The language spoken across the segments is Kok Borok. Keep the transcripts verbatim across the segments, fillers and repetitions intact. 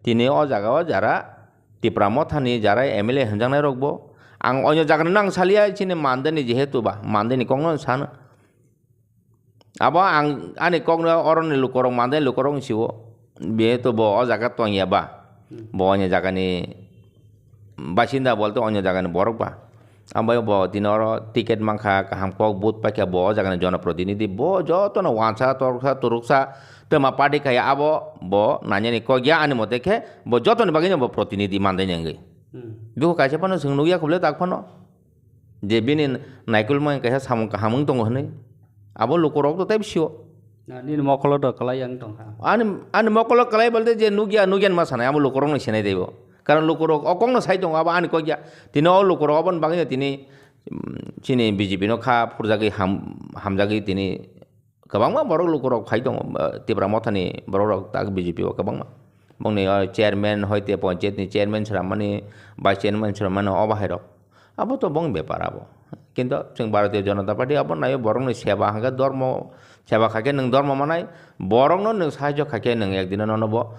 Tini o jaga o jara Tipra Mothani jara M L A hwnjaknai rok bo. Ang oino jaga no nang salia chini mandani jehetu ba mandani kok no sano. Abo ang ani kok no oroni lukorok mandani lukorok ni sio. Jehetu bo o jaga tongya ba. Bo oino jaga ni basinda bolte oino jaga ni borok ba. Ambai bo tini oro ticket mankha, kaham kok vote paikha, bo o jagani jonoprotinidhi, bo jotono wansa, torksa, turuksa, twma party khai abo bo nanyani kok ya, ani mote khe bo jotoni bagwi bo protinidhi mandai nangwi. Hmm. Biko kaisa phano chwng nukya khuble tak phano je bini naikolmani kaisa samung kaham wng tongo hwnwi. Abo lukurok to tei sio. Na, nini mokolo do kwlai yang tongkha. Ani, ani mokolo kwlai bolte je nukya, nukya ma sanai, abo lukurok no sinai teibo. Karon lukurok o kokno sai tongo, abo ani kok ya. Tini o lukurok oboni bagwi no tini, mm, chini B J P no kha phurjagwi ham-, hamjagwi tini kwbangma borok lukurok phai tongo, ah, Tipra Mothani borok rok tak B J P o kwbangma. Bongni o chairman hoite panchayat ni chairman swrammani, vice chairman swrammani o bahai rok. Abo to bong bepar abo. Kintu chwng Bharatiya Janata Party abo naio borokni seba hwnkhe dhormo, seba khaikhe nwng dhormo manai, borokno nwng sahajyo khaikhe nwng ekdino nono bo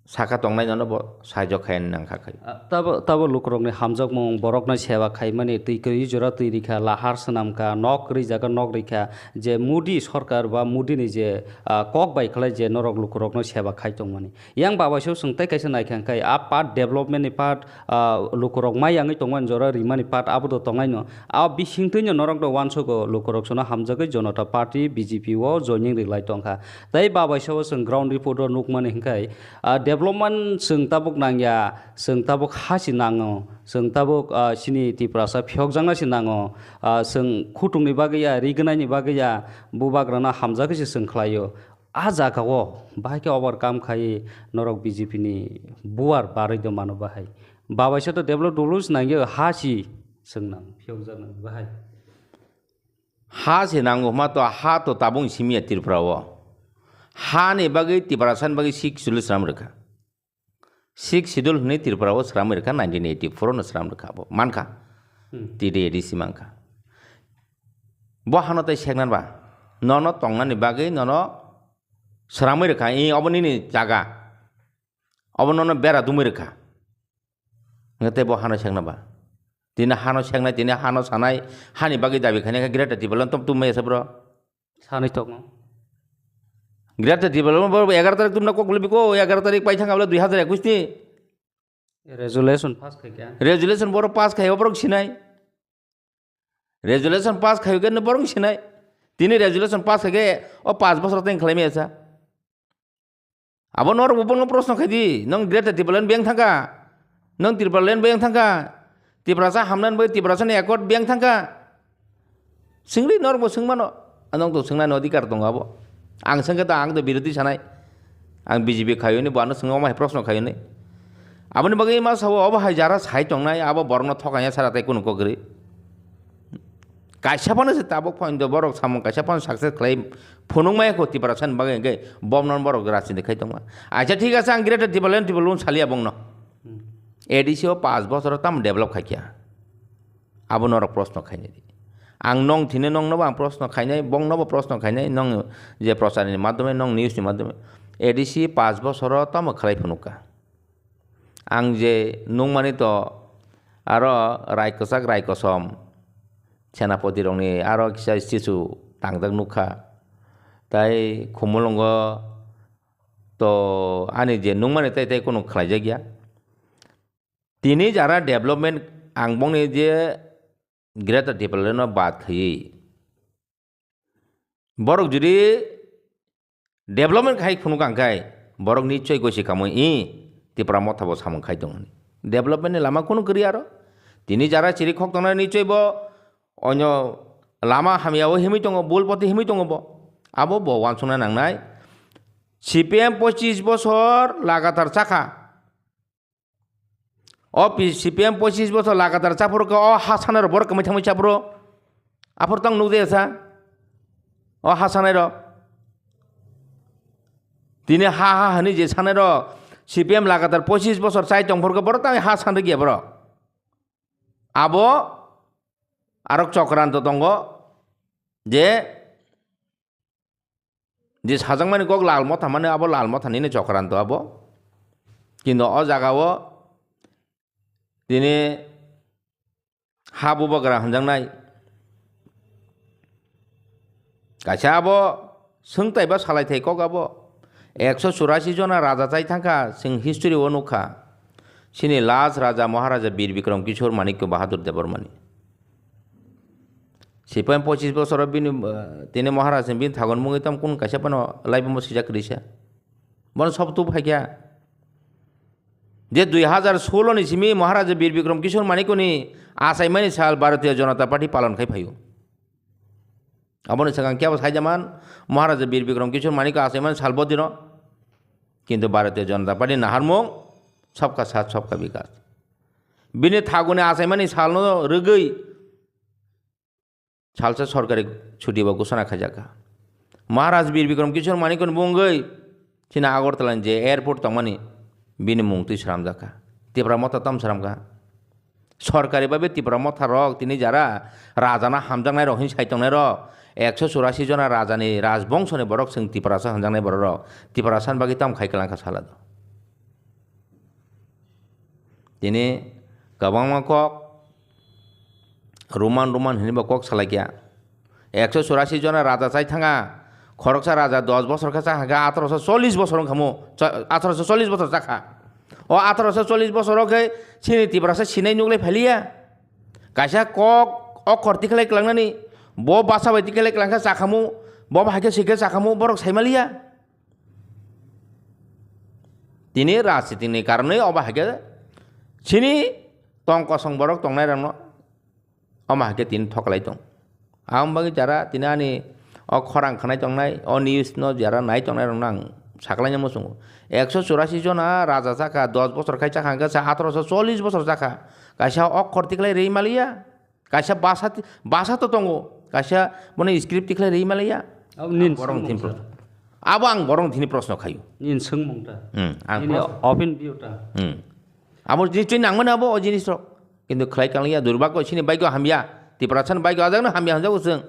saka tongnai nono bo sahajyo khaina nangkha khai. Ah, tabo, tabo lukurokni hamjakmung, borokno seba khaimani twi kwrwi jora twi rikha, lahar swnamkha, nok kwrwi jaga nok rikha, je Modi sorkar ba Modi ni je, ah, kok bai khlai je norok lukurokno seba khai tongmani. Yang babaisok chwng tei kaisa naikha hwnkhe a part development ni part, ah, lukurok mai yangwi tongmani jora rimani part abo do tongnai no. A bisingtwi no norok do uansukgo lukurok sono hamjagwi Janata Party B J P o joining rilai tongkha. Tei babaisao chwng ground report o nukmani hwnkhe, ah, development chwng tabuk nangya, chwng tabuk ha si nango, chwng tabuk, ah, chini Tiprasa phiyokjakna si nango, ah, chwng khutungni bagwi ya, rigwnaini bagwi ya, bubagrano hamjagwi se chwng khlaio. A jaga o bahai khe overcome khai norok B J P ni buar barwi do mano bahai. Babaisa to develop develop se nangya ha si chwng nang phiyok jak nang bahai. Ha se nango hwma to ha to tabung simiya Tripura o. Ha ni bagwi Tiprasa ni bagwi sixth schedule sram rwkha. Sixth schedule hwnwi Tripura o sramwi rwkha, nineteen eighty-four no sram rwkha abo. Mankha. Hmm. T D A D C mankha. Bo hano tei seknan ba? Nono tongnani bagwi nono sramwi rwkha, i obo nini jaga. Obo nono bera dumwi rwkha. Hwnkhe tei bo hano sekna ba? Tini hano seknai, tini hano sanai, hani bagwi dabi khainai khe Greater Tipraland tom tumbai asa bro. Sanwi tongno. Greater Tipraland bo egaro tarik tumna kok biko, egaro tarik pai thangkha bole dui hazar ekwis ni. Resolution pass khaikha. Resolution boro pass khai, oborok sinai. Resolution pass khai khe borok sinai. Tini resolution pass khai khe o panch bosor teng khlai mesa. Abo norok bo bono proshno khai di, nong Greater Tipraland beng thangkha, nong Tipraland beng thangkha, Tiprasa hamnan bai Tiprasa ni accord beng thangkha. Singri norok bo singmano, anong to singnani odhikar tongo abo. Ang singkhe ta ang to birodhi sanai, ang B J P khayuni bo ano singmo mai proshno khayuni. Aboni bagwi ma sao obo hai jara sai tongnai, abo borokno thokanya sara tei kunu kokri. Kaisa phano se tabuk phan do borok samung kaisa phano success khlai phunuk maya kho Tiprasa ni bagwi hwnkhe bomno borok rajniti khai tongma. Acha thik ase ang Greater Tipraland Tipraland saliya bongno. A D C o panch bosor o tamo develop khaikya. Abo norok proshno khainai di. Ang nong thini nongno bo ang proshno khainai, bongno bo proshno khainai, nong je prochar ni madhyome, nong news ni madhyome. A D C panch bosor o tamo khlai phunukha. Ang je nukmani to aro rai kwchak rai kosom senapoti rokni aro kisa statue tangjak nukha. Tai Khumulwngo to ani je nukmani tai tai kunu khlaijak ya. Tini jara development ang bongni je Greater Tipraland no bad khaiwi borok jodi development khai phunuk ang khai, borok nichoi gosi kamui i Tipra Motha bo samung khai tong hwnwi. Development ni lama kunu kwrwi aro. Tini jara chiri khok tongnai nichoi bo onyo lama hamya o himwi tongo, bul poti himwi tongo bo. Abo bo uansukna nangnai. C P M pochis bosor lagatar chakha. O P-, C P M pochis bosor lagatar chaphuru khe o ha sanai rok borok kwmai thangmai chaphuru. Aphuru tong nukjaya sa. O ha sanai rok. Tini ha ha hwnwi je sanai rok C P M lagatar pochis bosor chai tong phuru khe borok tang ha sanrikya borok. Abo arok chokranto tongo je Je sajakmani kok Lal Motha mani abo Lal Motha nini chokranto abo. Kintu o jagao tini ha bubagra hwnjaknai. Kaisa abo swngtai ba salaithai kok abo. Ekso churasi jona raja chai thangkha, chwng history o nukha. Chini last raja Maharaja Bir Bikram Kishore Manikya Bahadur Debbarmani. Sipai pochis bosoro bini, eh, tini Maharaj ni bini thagon mungwi tamo kun kaisa phano laibuma sijak kwrwisa. Bono sob tu phaikya. Je dui hazar solo ni simi Maharaja Bir Bikram Kishore Manikya ni achaimani sal Bharatiya Janata Party palon khai phaio. Aboni swkang kebo saijaman Maharaja Bir Bikram Kishore Manikya achaimani sal bodino. Kintu Bharatiya Janata Party naharmung sabka saath sabka bikas. Bini thaguni achaimani salno rwgwi salsa sorkari chuti bo gusana khaijakha. Maharaj Bir Bikram Kishore Manikya ni bungwi chini Agartala ni je airport tongmani bini mung twi sramjakha. Tipra motha tam sramkha. Sorkari babe Tipra motha rok tini jara rajana hamjaknai rok hin sai tongnai rok ekso churasi jona rajani rajbongso ni borok chwng Tiprasa hamjaknai borok rok Tiprasa ni bagwi tam khai kwlangkha sala do. Tini kwbangma kok Roman Roman hinwi bo kok salaikya. Ekso churasi jona raja chai thanga, khoroksa raja dos bosor khe chakha khe athroso chollish bosor wngkha mo, cha-, athroso chollish bosor chakha. O athroso chollish bosoro khe chini Tiprasa sinai nuklai phaliya. Kaisa kok okhor tikhlai kwlangnani, bo basa bai tikhlai kwlangkha chakhamu, bo bahai khe sikhe chakhamu, borok saimaliya. Tini rajniti ni karonwi obo hai khe chini tong kosong borok tongnai rokno omo hai khe tini thoklai tong. Ang bagwi jara tini ani o khorang khanai tongnai, o news no jara nai tongnai rokno ang saklaina muchungo. Ekso churasi jona raja chakha, dos bosor khai chakha hwnkhe sa athroso chollish bosor chakha. Kaisa okhor tikhlai rwi maliya. Kaisa basa ti-, basa to tongo, kaisa bono script tikhlai rwi malaya. Abo nini borok swngmung thini ta. Proshno. Abo ang borok thini proshno khayo. Nini swngmung ta. Hmm, ang nini proshno. Opinion view ta. Hmm. Abo jinis twi nangmani abo o jinis rok. Kintu khlai kang ya durbagyo sini bagyo hamya. Tiprasa ni bagyo ajak no hamya hanjago chwng.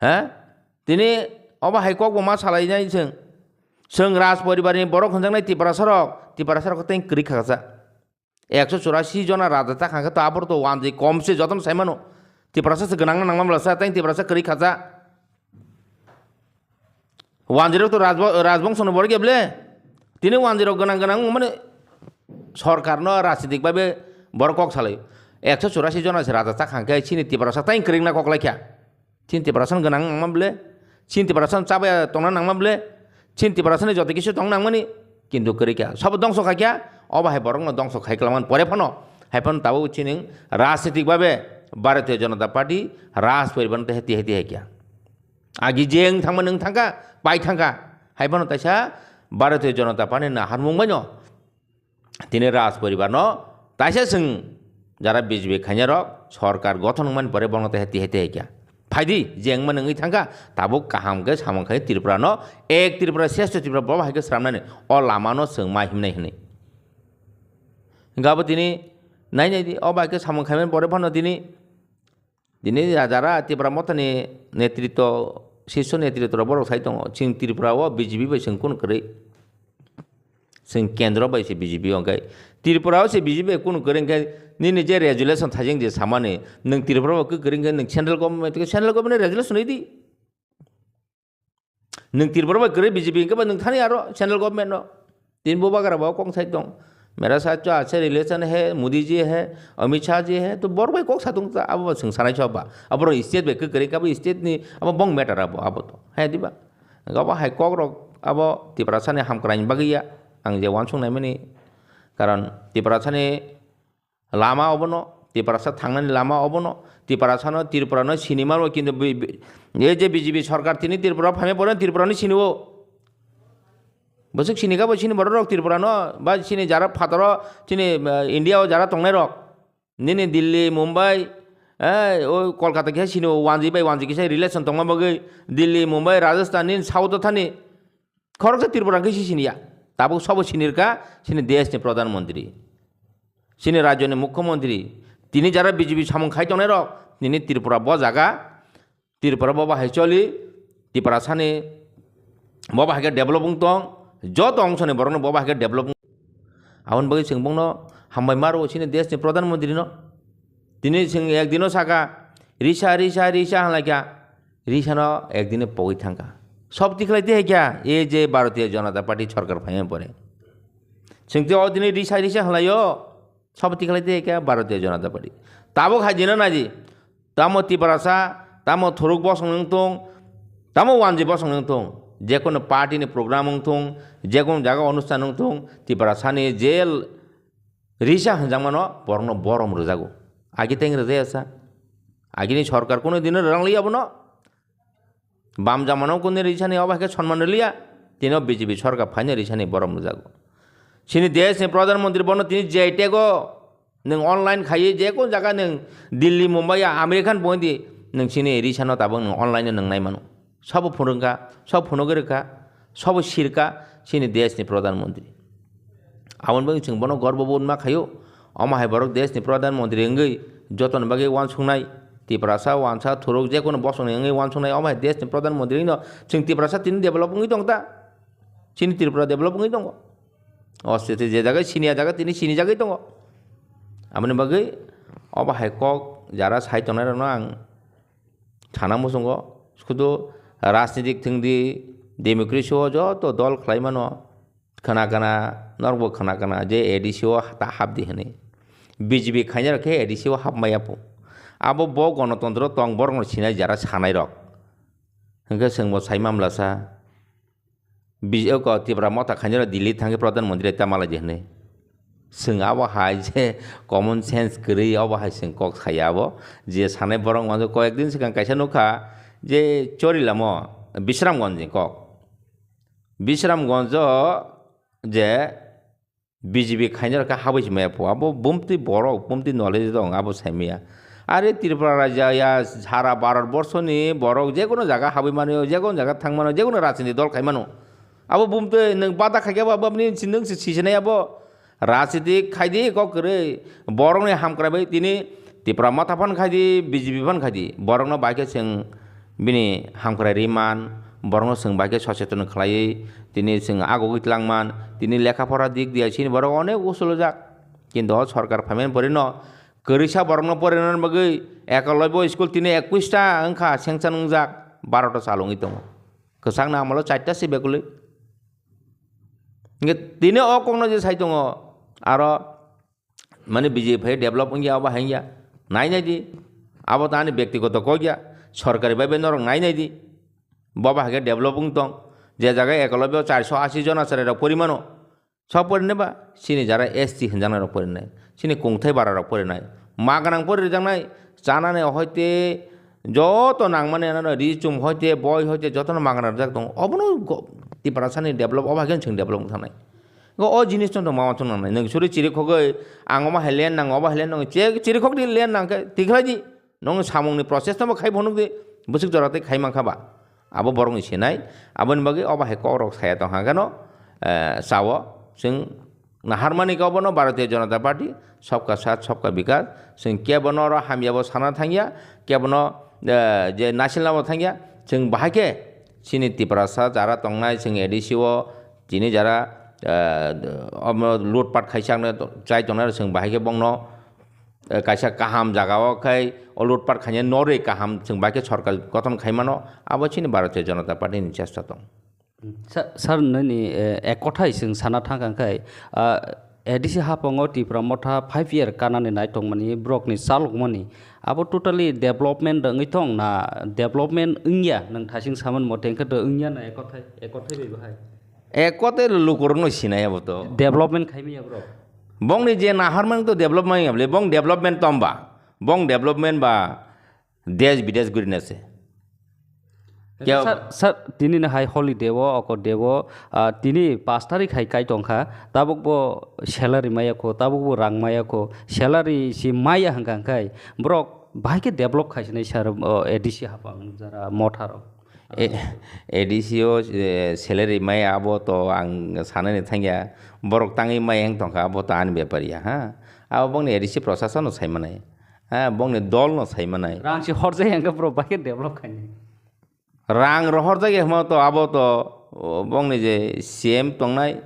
Ha? Tini obo hai kok bo ma salai nai chwng. Chwng raj poribar ni borok hwnjaknai Tiprasa rok, Tiprasa rok tei kwrwi khaksa. Ekso churasi jona raja ta khangkhe to aboro to wanjwi kom se jotono sai mano. Tiprasa se gwnang nangma bwla sa tei Tiprasa kwrwi khacha. Wanjwi rok to rajbo-, rajbongso no borok ya ble. Tini wanjwi rok gwnang gwnang wng mani sorkar no rajnitik babe borok kok salai. Ekso churasi jona se raja ta khangkhe chini Tiprasa tei kwrwi na kok lai kha. Chini Tiprasa no gwnang nangma ble, chini Tiprasa no chabaya tongna nangma ble, chini Tiprasa ni joto kisu tong nangmani, kintu kwrwi kha. Sabo dongso khai kha, obo hai borok no dongso khai kwlangmani pore phano, hai phano tabuk chini rajnitik babe Bharatiya Janata Party raj poribar no tehe tihe tihe kha. Agi jeng thangmani wng thangkha, pai thangkha, hai phano taisa Bharatiya Janata Party ni naharmung bai no. Tini raj poribar no taisa chwng jara B J P khainai rok sorkar gothon wngmani pore bono tehe tihe tihe kya. Phaidi jengma nungwi thangkha tabuk kaham khe samung khai Tripura no ek Tripura shrestho Tripura bo hai khe sramnani o lama no chwng ma himnai hwnwi. Hwnkhe abo tini nai nai di o bai khe samung khaimani pore phano tini Tini jara Tipra Mothani netritto, sirso netritto rok borok sai tongo. Chwng Tripura o B J P bai chwng kunu kwrwi. Chwng kendro bai se B J P o hwnkhe. Tripura o se B J P bai kunu kwrwi hwnkhe nini je resolution thaijeng je samani, nwng Tripura o kwrwi hwnkhe nwng central government, central government resolution rwdi. Nwng Tripura bai kwrwi B J P hwnkhe ba nwng thani aro central government no. Tini bubagra bo kok sai tong. Mera saath to ache relation hai, Modi ji hai, Amit Shah ji hai, to borok bai kok sa tong ta, abo bo chwng sanai so ba. Abo ro state bai kwrwi kabo state ni, abo bong matter abo, abo to. Hai diba? Abo hai kok rok abo Tiprasa ni hamkrai ni bagwi ya. Ang je uansuk nai mani. Karon Tiprasa ni Lama obono, Tiprasa thangnani lama obono, Tiprasano, Tripurano sinima rwo, kintu bi-, bi-, ei je B J P sorkar tini Tripura phaima pore Tripurano sinio. Bwswk sinika bo sini borok rok Tripurano, ba sini jara phataro, sini, eh, India o jara tongnai rok. Nini Delhi, Mumbai, eh, o Kolkata kisa sinio, wanji bai wanji kisa relation tongma bagwi Delhi, Mumbai, Rajasthan, nini South o thani. Khoroksa Tripura hwnkhe si siniya. Tabuk sobo sinirkha, sini desh ni Pradhan Mantri, sini rajyo ni Mukhyamantri, tini jara B J P samung khai tongnai rok, nini Tripura bo jaga, Tripura bo bahai choli, Tiprasa ni bo bahai khe develop wng tong, joto ongso ni borok no bo bahai khe develop wng Aboni bagwi chwng bongno hambai ma rwo chini deshni Pradhan Mantrino. Tini chwng ekdino saka, "Risa, risa, risa," hwnlaikha, risano ekdino pogwi thangkha. Sob tikhlai tei haikha, e je Bharatiya Janata Party sorkar phaimani pore. Chwng tei o tini risa, risa hwnlaio, sob tikhlai tei haikha Bharatiya Janata Party. Tabuk hai dino naidi, tamo Tiprasa, tamo thuruk bosong wng thung, tamo wanji bosong wng thung, jekono party ni program wng thung, jekono jaga onusthan wng thung, Tiprasani je risa hwnjakmano borokno borom rwjago. Agi teng rwjaya sa. Agini sorkar kunu dino rwrang liya abono. Bam jamano kunu risani obo hai khe sonman rwliya. Tino B J P sorkar phaino risani borom rwjago. Chini deshni Pradhan Mantri bono tini jai tego. Nwng online khaiwi je kono jaga nwng Delhi, Mumbai, American bondi nwng chini risano tabuk nwng online nwng nai mano. Sabo phunukha, sabo phunugwi rwkha, sabo sirkha chini deshni Pradhan Mantri. Aboni bagwi chwng bono gorbo bo wngma khaio. Omo hai borok deshni Pradhan Mantri wngwi jotoni bagwi uansuknai, Tiprasa wansa thuruk je kono bosongni wngwi uansuknai, omo hai deshni Pradhan Mantri no chwng Tiprasa tini develop wngwi tong ta? Chini Tripura develop wngwi tongo. O state je jaga siniya jaga tini sinijagwi tongo. Aboni bagwi obo hai kok jara sai tongnai rokno ang sana muchungo, sudu rajnitik thwngdi, democracy o joto dol khlai mano, khna khna, norokbo khna khna je A D C o ta hapdi hwnwi. B J P khainai rok khe A D C o hap maya pho. Abo bo gonotontro tong borokno sinai jara sanai rok. Hwnkhe chwngbo sai mamlasa. Bi-, oko Tipra motha khainai rok Delhi thangwi Pradhan Mantri ta malai di hwnwi. Chwng abo hai je common sense kwrwi, obo hai chwng kok saya abo. Je sanai borok mano koyek din swkang kaisa nukha je Chorilamo Bisramganj ni kok. Bisramganj o je B J P khainai rok khe habwi se maya pho. Abo bumtwi borok, bumtwi knowledge dong, abo sai maya. Are Tripura raja ya sara Bharat borso ni borok je kono jaga habwi mano, je kono jaga thang mano, je kono rajniti dol khai mano. Abo bumtwi nwng bada khai khe abo, abo nini si-, nwng si-, sisinai abo. Rajniti khai di kok kwrwi. Borok ni hamkrai bai tini Tipra motha phan khai di, B J P phan khai di. Borok no bai khe chwng bini hamkrai ri man, borokno chwng bai khe socheton khlaiwi tini chwng agogwi tlang man, tini lekha pora dik diya chini borok onek usulujak. Kintu o sorkar phaimani porino kwrwisa borokno porinani bagwi Ekalobya school tini ekwis ta wngkha sanction wngjak, baro ta chalungwi tongo. Kwchangni amolo char ta se bekulwi. Hwnkhe tini o kokno je sai tongo, aro mane B J P phai develop wngya, obo hai wngya. Nai nai di. Abo to ani bektigoto kok ya. Sorkari bai bai norok nai nai di. Bobo hai khe develop wng tong. Je jaga Ekalobya o charso ashi jona chwrai rok pori mano. Sok pori nai ba? Chini jara S T hwnjaknai rok pori nai. Chini kungthai bara rok pori nai. Ma gwnang pori rijak nai. Chanani hoite joto nangmani ano ri chum hoite, boi hoite jotono ma gwnang rijak tongo. Obono go-, Tiprasani develop, obo hai khe chwng develop wng thangnai. Go o jinis no ma uansuk nangnai. Nwng suri chiri khogwi, ang omo hai land nango, obo hai land nango. Che chiri khok di land nang khe, tikhlai di. Nwng samung ni process no bo khai phunuk di. Bwswk jora tei khai mankha ba. Abo borok ni sinai. Aboni bagwi obo hai kok rok saya tong hang khe no, eh, sao. Chwng naharmani khe obono Bharatiya Janata Party, sabka saath, sabka bikas. Chwng kebono oro hamya bo sana thangya, kebono, eh, je nasilna bo thangya. Chwng bahai khe chini Tiprasa jara tongnai, chwng A D C o, chini jara, eh, omo lutpat khaisa ang chai tongnai, chwng bahai khe bongno, eh, kaisa kaham jaga o khai o lutpat khaina norwi kaham chwng bai khe sorkar gothon khai mano, abo chini Bharatiya Janata Party ni chesta tong. Sa-, sir, nini, eh, ek kothai chwng sana thang kha khai, ah, A D C haphang o Tipra motha five year kanani nai tongmani borok ni chalok mani abo totally development wngwi tong na development wngya nwng thasing saman mote wngkhe to wngya na ek kothai, ek kothai bai bahai. Ek kothai lukurokno sinai abo to. Development khaimaya borok. Bongni je naharmani to development ya bole, bong development tong ba? Bong development ba desh bidesh guri na se. Kya sir, sir, tini na hai holiday o, oko debo, ah, tini pas tarik hai kai tong kha, tabuk bo salary maya kho, tabuk bo rang maya kho, salary si maya hwnkha khai, borok bahai khe develop khai sinai sir, o, A D C haphang jara motha rok. E-, A D C o, eh, salary maya abo to ang sanani thangya, borok tangwi maya wng tongkha, abo to ani bepar ya, ha? Abo bongni A D C prosason no sai manai, ha, bongni dol no sai manai. Rang si horjak yang khe borok bahai khe develop khainai. Rang rohorjak ya hwma to abo to, o, bongni je C M tongnai,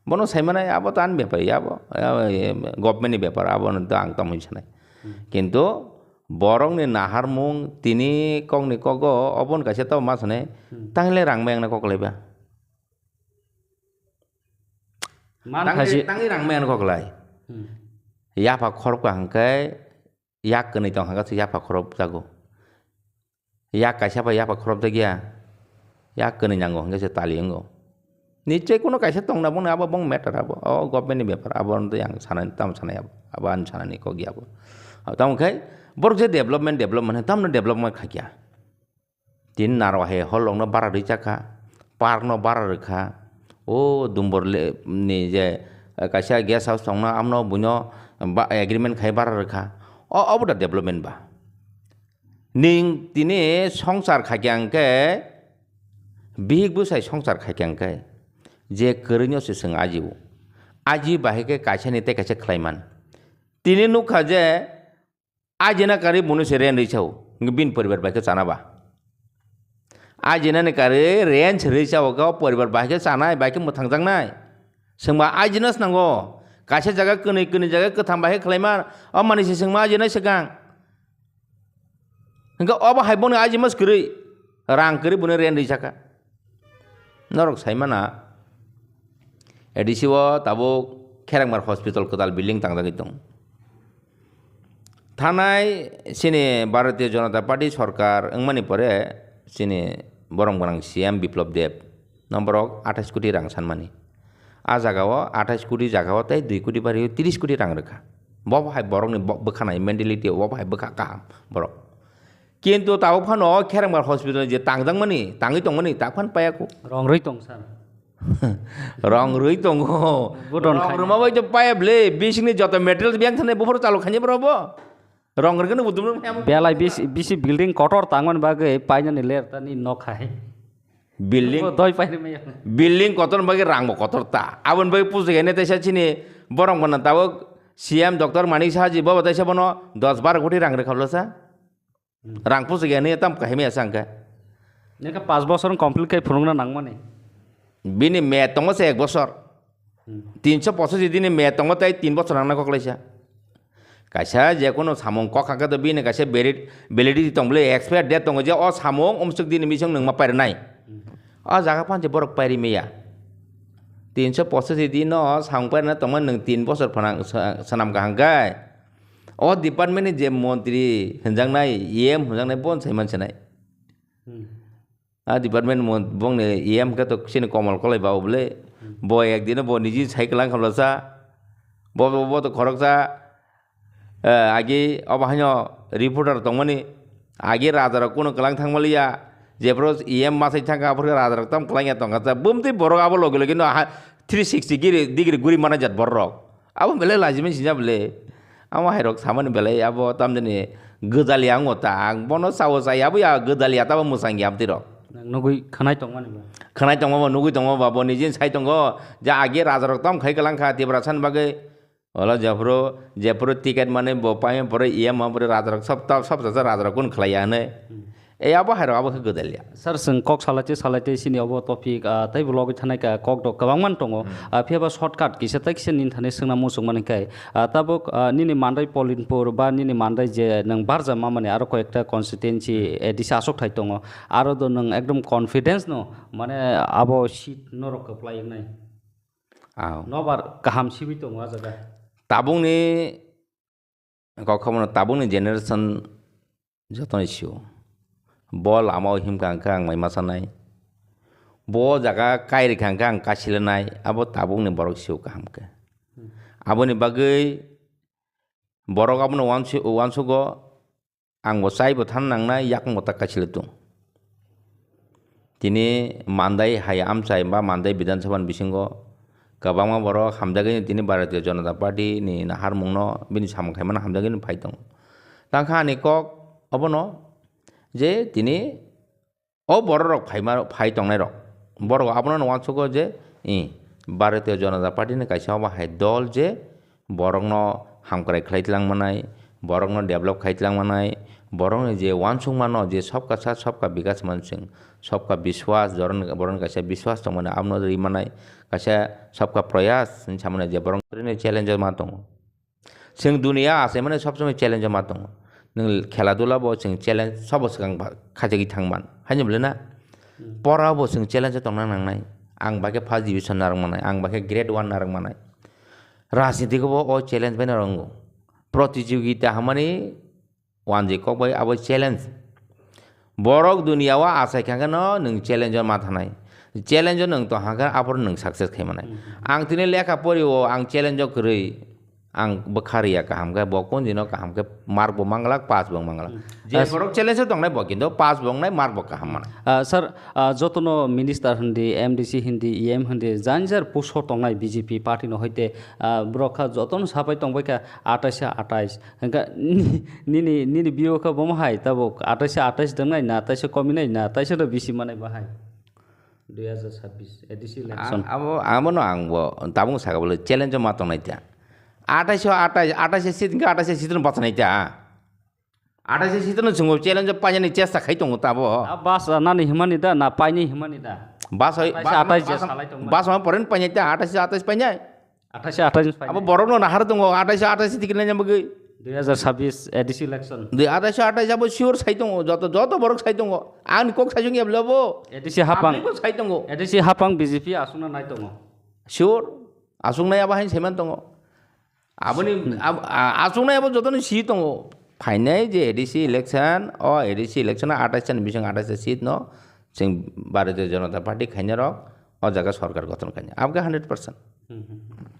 Bono saimanai abo to ani bepar ya, abo, abo, eh, government ni bepar, abo no to ang tamo sanai. Hmm. Kintu borok ni naharmung tini kok ni kogo obo no kaisa to ma sanai, Hmm. tangile rang mayang na kok lai ba. Man Tangile, khaisi. tangile rang mayang na kok lai. Hmm. Yapha khorok ka hwnkhe yak kwnwi tong hwnkhe se yapha khorok jago. Yak kaisa bai yapha khorop jakya, yak kwnwi nango hwnkhe se tali wngo. Nichoi kuno kaisa tongna bongni abo bong matter abo, o government ni bepar abo, ang sanani, tamo sanai abo, abo ani sanani kok ya abo. Tamo khe borok je development, development hwn tamno development khaikya. Tin naro hai hol rokno bara rwi chakha, park no bara rwkha, o Dumbor le-, ni je, eh, kaisa guest house tongna amno buino ba-, agreement khai bara rwkha. O, obo da development ba. Ning tini songsar khaikya hwnkhe, bihik bwsai songsar khaikya hwnkhe, je kwrwino se chwng ajio. Aji bahai khe kaisani tei kaisa khlaiman. Tini nukha je, ajina karwi bunu se rent rwi sao, hwnkhe bini poribar bai khe chana ba. Ajinani karwi rent se rwi sao khe o poribar bai khe chanai, bai khe mwthangjaknai. Chwngba ajina se nango. Kaisa jaga kwnwi, kwnwi jaga kwtham bai khe khlaima, o manwi se chwngma ajinai swkang. Hwnkhe obo hai bono ajima se kwrwi, rang kwrwi bono rent rwi saka. Norok sai mana, A D C o tabuk Kherengbar hospital kwtal building tangjagwi tong. Thanai chini Bharatiya Janata Party sorkar wngmani pore chini borom gwnang C M Biplab Deb no borok athais koti rang sanmani. A jagao athais koti jagao tei dui koti bari tris koti rang rwkha. Bo hai borokni bo-, bwkhanai mentality, bo hai bwkha kaham borok. Kintu tabuk phano o Kherengbar hospital je tangjakmani, tangwi tongmani, tak phan paya kho. Rong rwi tong sir. Rong rwi tongo. Budon Rong khai. Rwma bai to paya ble, bisingni joto materials biyang thani buphuru chalo khani bro bo. Rong rwgani budum rwma. Belai bisi, bisi building kotor tangmani bagwi painani ler tani nok hai. Building, Bo doi painani maya. Building kotor bagwi rang bo kotor ta. Aboni bagwi pusi gene teisa chini borok bono tabuk C M Doctor Manik Saha ji bo teisa bono dos baro koti rang rwkha bwlasa. Hmm. Rang pusi gene tam kahimya sangka. Neka pas bosor complete kai phunukna nangmani. Bini me tongo se ek bosor. Hmm. Tinso pochashi dini me tongo tei tin bosor nangna kok laisa. Kaisa je kono samung kok hakhe to bini kaisa valid-, validity tong bole, expire date tongo je o samung umsuk dini bising nung ma pairnai. Hmm. O jaga phan je borok pairi meya. Tinso pochashi dino samung pairna tongma nung tin bosor phana sa-, sanam kaham kai. O department ni je montri hwnjaknai, E M hwnjaknai bon saiman sanai. Hmm. A department mo-, bongni E M khe to sini Komol Kolai ba bole. Hmm. Bo ekdino bo niji sai kwlang khamlasa. Bo, bo, bo to khoroksa, eh, agi obo haino reporter tongmani. Agi rajarok kuno kwlang thangmaliya. Jephuru E M masai thangkha, aphuru rajarok tam kwlangya tongkha. Bumtwi borok abo logi logi no ha three sixty giri, degree guri mana jat borok. Abo belai lajimin sinja bole. Amo hairok samani belai abo tamjani gwdaliya wngo ta. Ang bono sao chai abo ya gwdaliya tabo mwsang ya amtwi rok. Nang nugui khwnai tongmani ba? Khwnai tongma bo nugui tongma ba bo nijin sai tongo. Ja agi rajarok tam khai kwlang kha Tiprasa ni bagwi. Olo jephuru, jephuru ticket mani bo paima pore E M ma pore rajarok sab ta, sab ta rajarok kun khlaiya hwnwi. Hmm. E abo hairok abo khe gwdaliya. Sir, chwng kok salaite salaite chini obo topic, ah, tei bo logwi thanai ka kok dok kwbangma tongo. Hmm. Ah, phiya ba shortcut kisa tei kisa nini thani swngna muchung mani kai. Ah, tabuk, ah, nini mandai Polinpur ba nini mandai je nwng barja mamani aro koyekta constituency, Hmm. A D C aswk thai tongo. Aro do nwng ekdom confidence no, mane abo seat norok kwplai wngnai. Aw. Nobar kaham sibui tongo a jaga. Tabukni Kok khabono tabukni generation jotoni sio. Bo lama o himkha hwnkhe ang mai masa nai. Bo jaga kai rikha hwnkhe ang kachilanai. Abo tabukni borok sio kaham khe. Hmm. Aboni bagwi borok abono uansu-, uansugo, ang bo chai bo than nangnai, yakung bo ta kachila tung. Tini mandai hai amchai ba mandai Bidhan Sabha ni bisingo kwbangma borok hamjagwi tini Bharatiya Janata Party ni naharmungno bini samung khaimano hamjagwi phai tongo. Tangkha ani kok obono je tini o borok rok phaima, phai tongnai rok, borok abono uansugo je, i, Bharatiya Janata Party ni kaisa obo hai dol je borokno hamkrai khlai tlang manai, borokno develop khai tlang manai, Borokni je uansukmano je sobka sat sobka bikas hwnmani chwng sobka biswas, joron-, borokni kaisa biswas tongmani abono ri manai, kaisa sobka proyas hinwi samani je borokni challenge o ma tongo. Chwng duniya achaimani sob somoi challenge o ma tongo. Nwng khela dula bo chwng challenge sobo swkang ba khaijagwi thangman. Haino bwle na? Hmm. Pora bo chwng challenge o tongna nangnai. Ang bai khe first division narwk manai, ang bai khe grade one narwk manai. Rajniti bo o challenge bai narwk wngo. Pratijogita hwnmani wanjwi kok bai abo challenge. Borok duniya o achai kha khe no nwng challenge o ma thanai. Challenge o nwng tong kha khe aphuru nwng success khai manai. Hmm. Ang tini lekha pori o, ang challenge o kwrwi, ang bwkha riya kaham khe, bo kun dino kaham khe mark bo manglak, pass bo manglak. Hmm. Je As- borok challenge o tongnai bo kintu pass bo wngnai, mark bo kaham manai. Ah, sir, ah, jotono minister hindi, M D C hindi, E M hindi, janjar puso tongnai B J P party no hoite, ah, borok kha jotono sapai tongbai kha atais atais. Hingkha ni-, nini, nini view kha bomo hai, tabuk atais atais dongnai na, taisa kominai na, taisa no bisi manai bahai. Dui hazar sabbish A D C election. A-, abo, abono ang bo tabung saka bole challenge o ma tongnai ta. Atais o atais, atais seat hingkha atais seat no bachanai ta. Atais seat no chwng challenge o painani chesta khai tongo tabo. A bas, ah, nani himani da, na paini himani da? Bas oi, atais, bas, atais je bas, salai tongma. Bas ma poren painai ta, atais, atais painai. Atais, atais painai. Abo borok no nahar tongo, atais, atais ticket laina bagwi. Dui hazar sabbish A D C election. Dui atais, atais abo sure sai tongo, joto, joto borok sai tongo. Ani kok sai jung yablo bo. A D C hapang. Public bo sai tongo. A D C hapang B J P aswkna nai tongo. Sure. Aswknai abo hain saiman tongo. Aboni, ab-, a-, aswknai abo jotoni si tongo. Phainai je A D C election, o A D C election o atais ni bising atais seat no chwng Bharatiya Janata Party khainai rok o jaga sorkar gothon khainai. Abokhe hundred percent. Hmm, hmm, hmm.